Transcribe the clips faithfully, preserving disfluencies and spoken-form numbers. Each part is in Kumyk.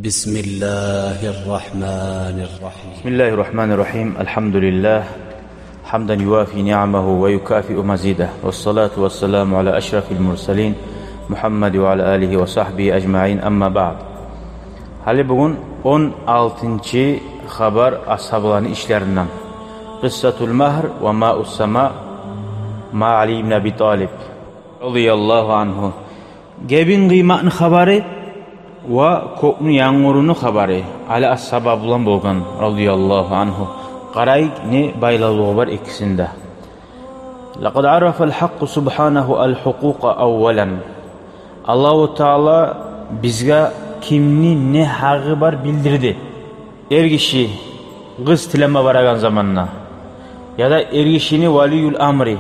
بسم الله الرحمن الرحيم. بسم الله الرحمن الرحيم. الحمد لله. حمدا يوافي نعمه ويكافئ مزيده. والصلاة والسلام على أشرف المرسلين محمد وعلى آله وصحبه أجمعين. أما بعد. Гьали бугюн он алтынчы хабар асгьабаланы ишлеринден. قصة المهر وماء السماء مع علي بن أبي طالب رضي الله عنه. Гебин къыймакъны хабары ва кёкню янгуруну хабары Али асгьаба булан болгъан, رضي الله عنه. Къарайыкъ, не байлавлугъу бар экисинде. لقد عرف الحق سبحانه الحقوق أولا. Аллагьу Таала бизге кимни не гьакъы бар билдирди. Эргиши къыз тилеме барагъан заманда, яда эргишини ولي الأمر,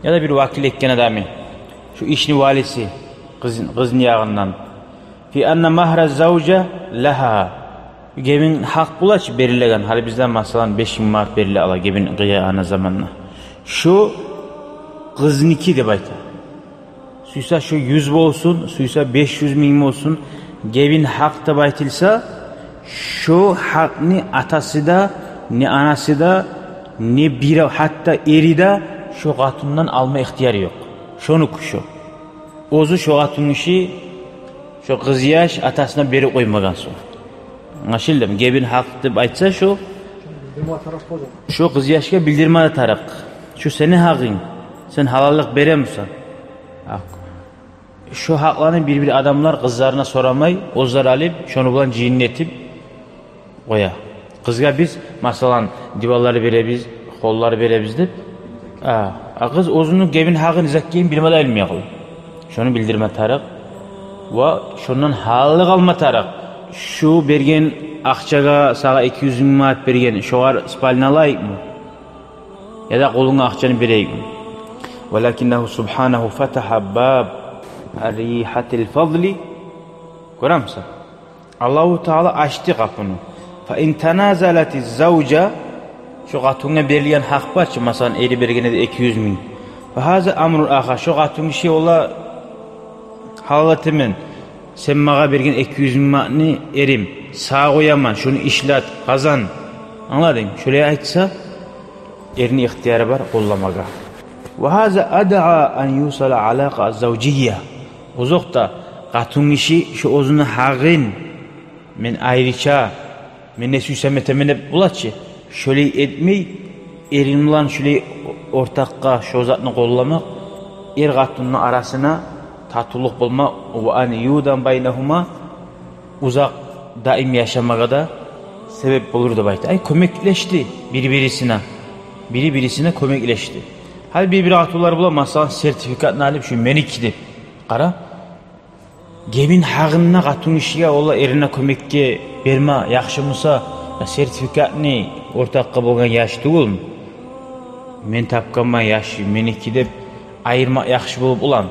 яда бир вакил этген адамы, шу ишни валиси, къыз, къызны ягъындан. في أن مهر الزوجة لها. Гебин гьакъ бола чы берилеген, гьали бизде, масала, беш минг манат бериле ала гебин къыягъан заманда. Шу къызники деп айта. Сюйсе шу юз болсун, сюйсе беш юз минг болсун, гебин гьакъ деп айтылса, шу гьакъны атасы да, не анасы да, не бирев, гьатта эри де шу къатындан алма ихтияры ёкъ. Шонуку шу. Оьзю шу къатынгиши шу къызъяш атасына берип къоймагъан сонг. Англашылдымы? Гебин гьакъ деп айтса шу, шу къызъяшгъа билдирме де тарыкъ. Шу сени гьакъынг. Сен гьалаллыкъ беремисен? Гьакъ. Шу гьакъланы бир-бир адамлар къызларына сорамай, оьзлер алып, шону булан жыйын этип къоя. Къызгъа биз, масала, диванлар беребиз, холлар беребиз деп. А, а къыз оьзюню гебин гьакъын, не зат экенин билме де, билмей къала. Шону билдирме тарыкъ. Ва шондан гьалаллыкъ алма тарыкъ. Шу берген акъчагъа, сагъа эки юз минг манат берген, шогъар спальня алайыкъмы? Яда къолунга акъчаны берейикми? ولكنه سبحانه فتح باب أريحة الفضل. Гёремисен? Аллагьу Таала ачды къапуну. فإن تنازلت الزوجة, шу къатынгъа берилген гьакъ бар чы, масала, эри берген эди эки юз минг. فهذا أمر آخر, шу къатынгиши ола гьалал этемен, сен магъа берген эки юз минг манатны, эрим, сагъа къояман, шуну ишлет, къазан. Англадынг? Шолай айтса, эрни ихтияры бар къолламагъа. وهذا أدعى أن يوصل العلاقة الزوجية. Озокъда, къатынгиши шу оьзюню гьакъын, мен айрыча, мен не сюйсем этемен деп бола чы, шолай этмей, эрин булан шолай ортакъгъа шу затны къолламакъ, эр-къатынны арасына татывлукъ болма, وأن يدوم بينهما, узакъ, даим яшамагъа да себеп болур деп айта. Ай, кёмеклешди бир-бирисине. Бири-бирисине кёмеклешди. Гьали бир-бир къатынлар бола, масала, сертификатны алып, шу меники деп. Къара, гебин гьакъын къатынгишиге, ола эрине кёмекге берме яхшы буса, я сертификатны ортакъгъа болгъан яш тюгюлмю? Мен тапгъанман яшы, меники деп айырма яхшы болуп улан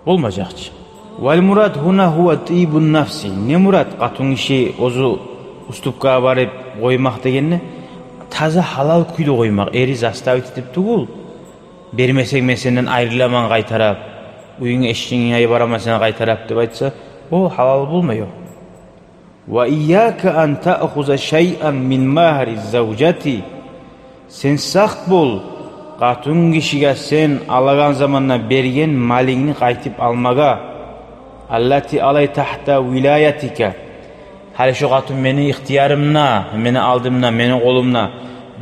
болмажакъ чы. والمراد هنا هو طيب النفس. Не мурат, къатынгиши оьзю уступкагъа барып къоймакъ дегенде, таза гьалал кюйде къоймакъ, эри заставить этип тюгюл. Бермесенг, мен сенден айрыламан къайтарып, уьюнге, эшигинге бараман сени къайтарып деп айтса, о гьалал болмай о. وإياك أن تأخذ شيئا من مهر الزوجة. Сен сакъ бол, къатынгишиге сен алагъан заманда берген малынгны къайтып алмагъа. التي عليها تحت ولايتك. Гьали шу къатын мени ихтиярымда, мени алдымда, мени къолумда.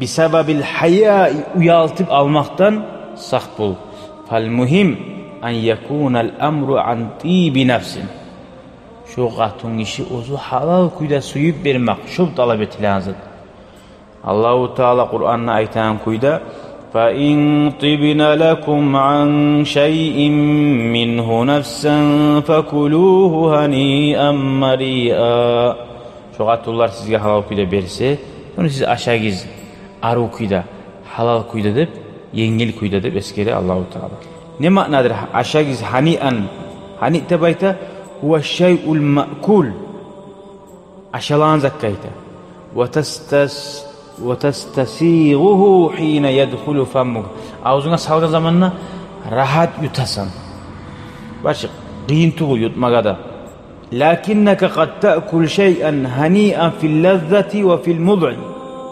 بسبب الحياء, уялтып алмакъдан сакъ бол. فالمهم أن يكون الأمر عن طيب نفس. Шу къатынгиши оьзю гьалал кюйде сююп бермек, шо талап этилеген зат. Аллагьу Таала Къуранда айтагъан кюйде: فإن طبن لكم عن شيء منه نفسا فكلوه هنيئا مريئا. Шу къатынлар сизге гьалал кюйде берсе, шону сиз ашагъыз арив кюйде, гьалал кюйде деп, енгил кюйде деп эсгере Аллагьу Таала. Не маънадыр ашагъыз гьаниъан? Гьаниъ деп айта: هو الشيء المأكول. Ашалагъан затгъа айта. وتستس-، وتستسيغه حين يدخل فمك. Авзунга салгъан заманда рагьат ютасан. Башгъа къыйын тюгюл ютмагъа да. لكنك قد تأكل شيئا هنيئا في اللذة وفي المضغ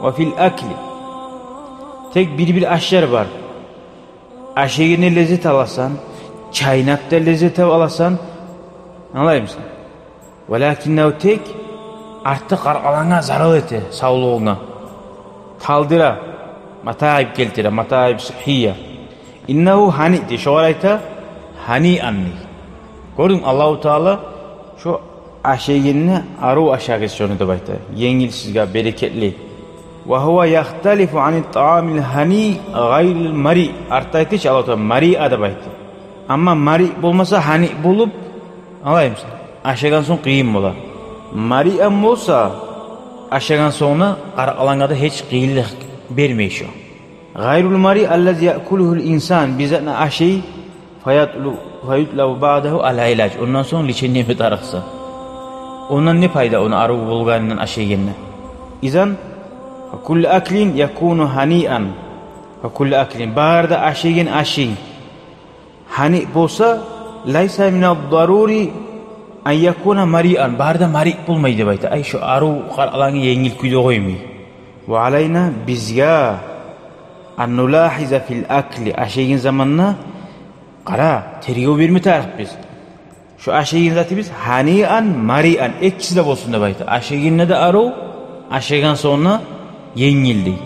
وفي الأكل. Тек бир-бир ашлар бар. Ашайгъанда леззет аласан, чайнап да леззет аласан. Англаймысан? ولكنه, тек артда къаркъарангъа зарал эте, савлугъунга. Талдыра, матаиб гелтире, матаиб сыххия. إنه هنيئا, шогъар айта هنيئا. Гёрдюнг, Аллагьу Таала шо ашайгъанны арив ашагъыз шону деп айта. Енгил сизге, берекетли. وهو يختلف عن الطعام الهنيء غير المريء. Артда айтгъыч Аллагьу Таала مريئا деп айтды. Амма мариъ болмаса, гьаниъ болуп, англаймысан, ашагъан сонг къыйын бола. Мариъан болса, ашагъан сонг да къаркъарангъа да гьеч къыйынлыкъ бермей шо. غير المريء الذي يأكله الإنسان, бир затны ашай, فيطلب, فيطلب بعده العلاج. Ондан сонг лечение тарыкъса. Ондан не пайда, ону арив болгъанындан ашайгъанда? إذن فكل أكل يكون هنيئا. فكل أكل, бары да ашайгъан ашынг гьаниъ болса, ليس من الضروري أن يكون مريئا, бары да мариъ болмай деп айта. Ай, шо арив къаркъарангны енгил кюйде къоймай. وعلينا, бизге, أن نلاحظ في الأكل, ашайгъан заманда, къара, тергев берме тарыкъ биз. Шо ашайгъан затыбыз гьаниъан, мариъан, экиси де болсун деп айта. Ашайгъанда да арив, ашагъан сонг да енгил дей.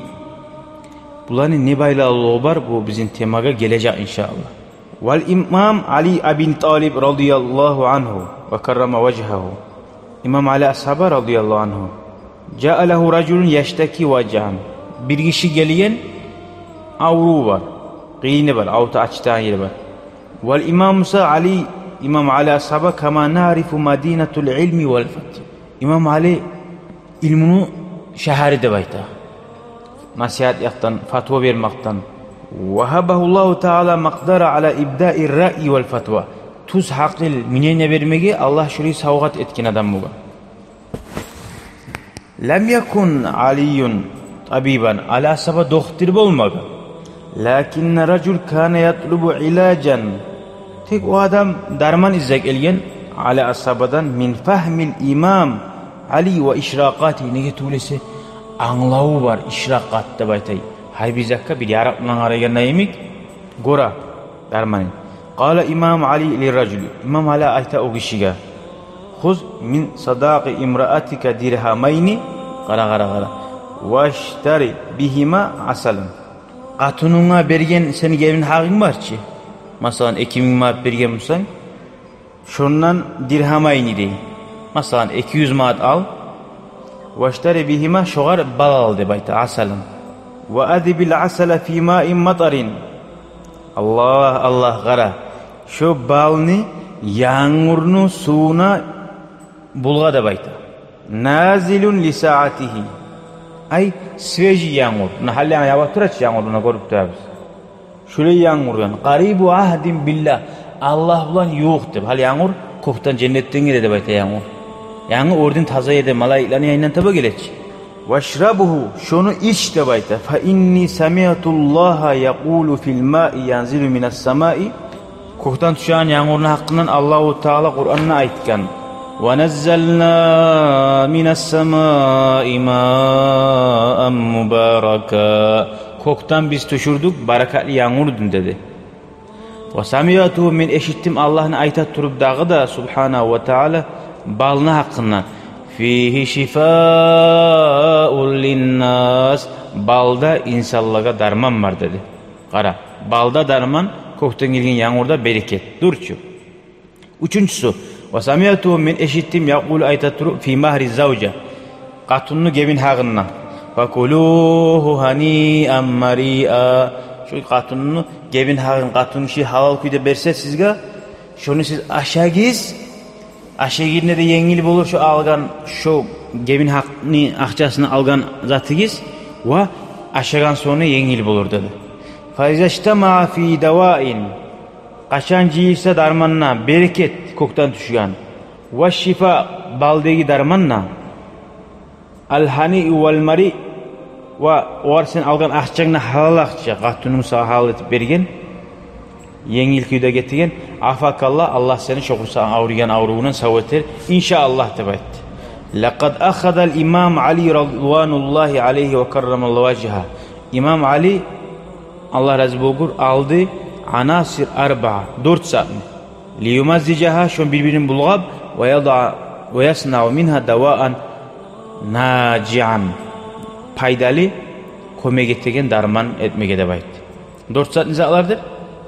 Буланы не байлавлугъу бар, бу бизин темагъа гележек, иншааллагь. والإمام علي بن أبي طالب رضي الله عنه وكرم وجهه. Имам Али асгьаба, رضي الله عنه, جاء له رجل يشتكي وجعا. Бир гиши гелген, аврув бар, къыйыны бар, авурта ачытагъан ери бар. والإمام علي, имам Али асгьаба, كما نعرف مدينة العلم والفتوى. Имам Али илмуну шагьары деп айта. Насигьат якъдан, фатва бермекден. وهبه الله تعالى مقدرة على إبداء الرأي والفتوى. Тюз гьакъыл, мнение бермеге Аллагь шолай савгъат этген адам болгъан. لم يكن علي طبيبا, Али асгьаба дохтур болмагъан. لكن الرجل كان يطلب علاجا. Тек о адам дарман излеп гелген Али асгьабадан, من فهم الإمام علي وإشراقاته. Неге тюгюл эсе, англаву бар, ишракъат деп айта. Гьар бир затгъа бир ярыкъ булан къарайгъанда йимик, гёре дарманны. قال الإمام علي للرجل. Имам Али айта о гишиге: خذ من صداق امرأتك درهمين. Къара, къара, къара. واشتر بهما عسلا. Къатынынга берген сени гебин гьакъынг бар чы. Масала, эки минг манат берген бусанг, шондан درهمين дей. Масала, эки юз манат ал. واشتر بهما, шогъар бал ал деп айта, عسلا. وأذب العسل في ماء مطر. Аллагь, Аллагь, къара. Шо балны янгурну сувуна булгъа деп айта. نازل لساعته. Ай, свежий янгур. Муна гьали ява тура чы янгур, муна гёрюп турабыз. Шолай янгурдан. قريب عهد بالله. Аллагь булан ювукъ деп. Гьали янгур кёкден, женнетден геле деп айта янгур. Янгы оьрден таза ерден, малайиклени янындан таба геле чи. واشربه, шону ич деп айта. فإني سمعت الله يقول في الماء ينزل من السماء. Кёкден тюшеген янгурну гьакъындан Аллагьу Таала Къуранда айтгъан: ونزلنا من السماء ماء مباركا. Кёкден биз тюшюрдюк баракатлы янгурну деди. وسمعته, мен эшитдим Аллагьны айта туруп дагъы да, سبحانه وتعالى, балны гьакъында: فيه شفاء للناس. Балда инсанлагъа дарман бар деди. Къара, балда дарман, кёкден гелген янгурда берекет. Дюр чю. Уьчюнчюсю, وسمعته, мен эшитдим, يقول, айта туруп, في مهر الزوجة, къатынны гебин гьакъында: فكلوه هنيئا مريئا. Шо къатынны гебин гьакъын къатын гиши гьалал кюйде берсе сизге, шону сиз ашагъыз, ашайгъанда да енгил болур шо алгъан, шо гебин гьакъны акъчасына алгъан затыгъыз, ва ашагъан сонг енгил болур деди. فإذا اجتمع في دواء, къачан жыйылса дарманда берекет кёкден тюшген, والشفاء, балдагъы дарманда, الهنيء والمريء, ва огъар сен алгъан акъчанг да гьалал акъча, къатынынг сагъа гьалал этип берген, Енгил кюйде гетеген. Афакаллагь, Аллагь сени шо къурсагъынг авруйгъан аврувунгдан сав этер, иншааллагь, деп айтды. Лакъад ахазал имам Али радвануллагьи алайгьи ва каррамаллагьу важгьагьу. Имам Али, Аллагь рази болгъур, алды анасир арбаа, дёрт затны. Лиюмаззижагьа, шону бир-бирин булгъап, ва яда-, ва яснау мингьа даваан нажиан, пайдалы, кёмек этеген дарман этмеге деп айтды. Дёрт зат не затлар деп?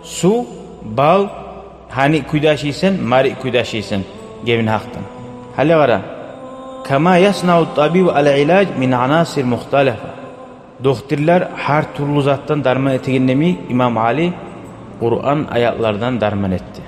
Сув, бал, гьаник кюйде ашайсан, марик кюйде ашайсан, гебин гьакъдан. Гьали къара. Кама яснау табибу ал-илаж мин анасир мухталифа. Дохтурлар гьар тюрлю затдан дарман этеген йимик, имам Али Къуран аятлардан дарман этди.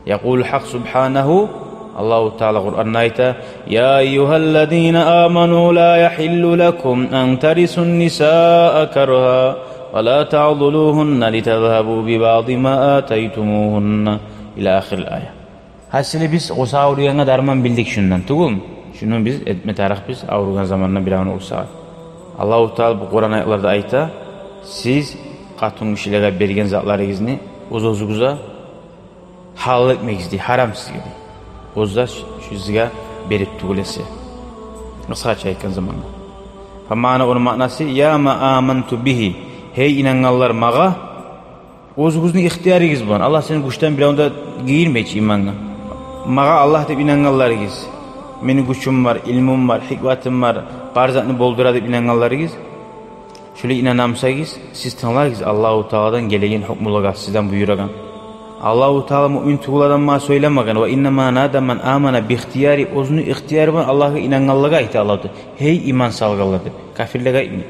Якъулул гьакъ субгьанагьу, Аллагьу Таала Къуранда айта: «Я айюгьаллазина аману ла ягьиллу лакум ан тарисун нисаа каргьа, ва ла таъдулугьунна литазгьабу бибаъди ма атайтумугьунна». Ила ахирил ая. Гьасили, биз къурсакъ авруйгъангъа дарман билдик шундан, тюгюлмю? Шуну биз этме тарыкъбыз авруйгъан заманда биревню къурсагъы. Аллагьу Таала бу Къуран аятларда айта: «Сиз къатынгишилеге берген затларыгъызны оьз-оьзюгюзге гьалал этмегиз», – дей, – «гьарам сизге», – дей. «Оьзлер шу сизге берип тюгюл эсе». Къысгъача айтгъан заманда. Фамаъна, ону маънасы: «Я ма аманту бигьи, гьей инангъанлар магъа». Оьзюгюзню ихтиярыгъыз булан. Аллагь сени гючден биревню де гийирмей чи имангъа. Магъа Аллагь деп инангъанларыгъыз, мени гючюм бар, илмум бар, гьикматым бар, бар затны болдура деп инангъанларыгъыз. Шолай инана бусагъыз, сиз тынглагъыз Аллагьу Тааладан гелеген гьукмулагъа, сизден буюрагъан. Аллагьу Таала муъмин тюгюл адамгъа сёйлемеген, «Ва иннама нада ман амана би ихтияри», оьзюню ихтияры булан Аллагьгъа инангъанлагъа айта Аллагьу Таала: «Гьей иман салгъанлар», – деп, капирлеге айтмай.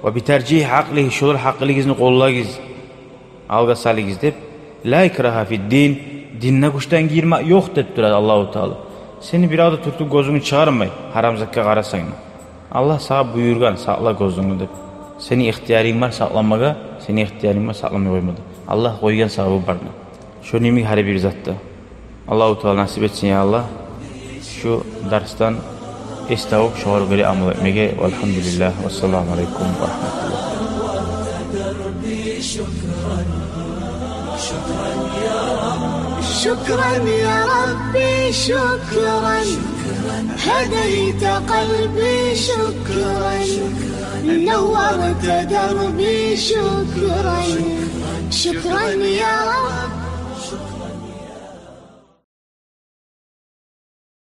«Ва би таржигьи акълигьи, шолар гьакъылыгъызны къоллагъыз, алгъа салыгъыз», – деп. «Ла икрагьа фид-дин», динде гючден гийирме ёкъ деп тура Аллагьу Таала. Сени бирев де тюртюп гёзюнгню чыгъармай, гьарам затгъа къарасанг да. Аллагь сагъа буюргъан, сакъла гёзюнгню деп. Сени ихтиярынг бар сакъламагъа, сени ихтиярынг бар сакъламай къоймагъа. Аллагь къойгъан савабы бар. Шону йимик гьар бир затда. Аллагьу Таала насип этсин, я Аллагь, шу дарсдан эс табып, шогъар гёре амал этмеге. Валгьамдулиллагь, вассаламу алайкум ва рагьматуллагь. شكرا يا ربي، شكرا. هديت قلبي، شكرا. نورت دربي، شكرا. شكرا يا رب.